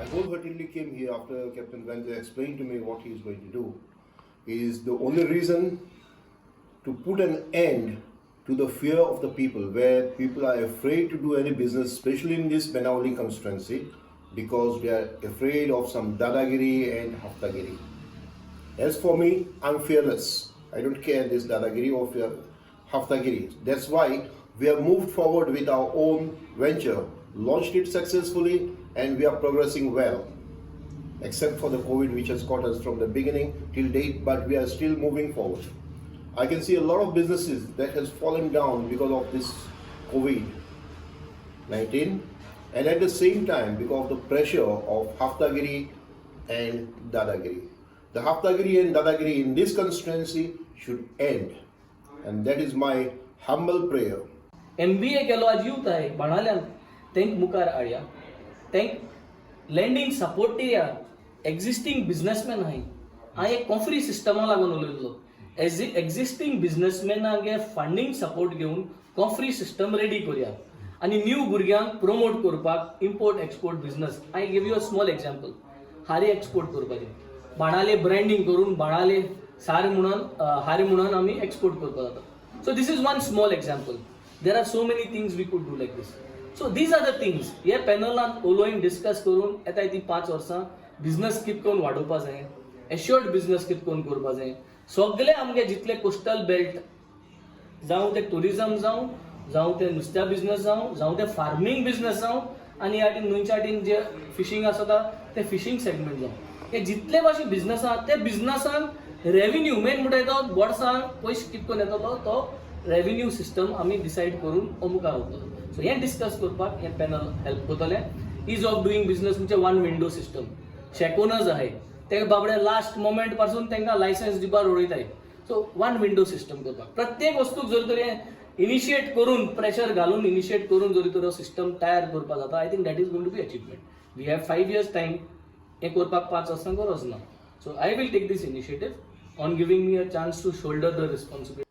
I wholeheartedly came here after Captain Venza explained to me what he is going to do. Is the only reason to put an end to the fear of the people, where people are afraid to do any business, especially in this Benaulim constituency, because they are afraid of some dadagiri and haftagiri. As for me, I'm fearless. I don't care this dadagiri or fear, haftagiri. That's why we have moved forward with our own venture, launched it successfully, and we are progressing well. Except for the COVID, which has caught us from the beginning till date, but we are still moving forward. I can see a lot of businesses that has fallen down because of this COVID-19, and at the same time because of the pressure of haftagiri and dadagiri. The haftagiri and dadagiri in this constituency should end, and that is my humble prayer. MBA केलो आज youth आहे बाणाल्यान, तेंक मुखार हाडया, तेंक landing support दिया. Existing businessman आहाय, हांव एक कॉफरी सिस्टमा लागून उलयतलो. एज एक्झिस्टींग बिझनेसमॅनागे फंडींग सपोर्ट घेवन कॉफरी सिस्टम रेडी करुया आनी न्यू भुरग्यांक प्रमोट करपाक import export business. I give you a small example. हारी एक्सपोर्ट करपाचें, बाणाले ब्रँडींग करून बाणाले सार म्हणून, हारी म्हणून आमी एक्सपोर्ट करपाक जाता. So this is one small example. There are so many things we could do like this. So these are the things हे पॅनलान उलोवन डिस्कस करून येताय ती 5 वर्सां बिझनस कित करून वाडोवपा जाय, एश्योर्ड बिझनस कित करून करपा जाय. सगळे आमगे जितले कोस्टल बेल्ट जावं, ते टुरिझम जावं, जावं ते नुस्त्या बिझनस जावं, जावं ते फार्मींग बिझनस जावं, आनी ह्या न्हंयच्या वाटेन जे फिशींग आसता ते फिशींग सेगमेंट जावं, हे जितले भाशेन बिझनस आहा, ते बिझनसान रेव्हेन्यू मेन म्हणटा तो वर्साक पयशे कित करून येता, तो रेव्हेन्यू सिस्टम आमी डिसायड करून हो मुखार वतलो. सो हें डिस्कस करपाक हें पॅनल हेल्प करतलें. Is of doing business म्हणजे वन विंडो सिस्टम. शेकोनच आहाय, ते बाबडे लास्ट मोमेंट पासून तांकां लायसन्स दिवपाक उडयताय. सो वन विंडो सिस्टम करपाक प्रत्येक वस्तूक जर तरी इनिशिएट करून, प्रेशर घालून, इनिशिएट करून जरी तर सिस्टम तयार करपाक जाता, I think that is going to be achievement. We have 5 years time. हें करपाक 5 वर्सां गरज ना. So I will take this initiative on giving me a chance to shoulder the responsibility.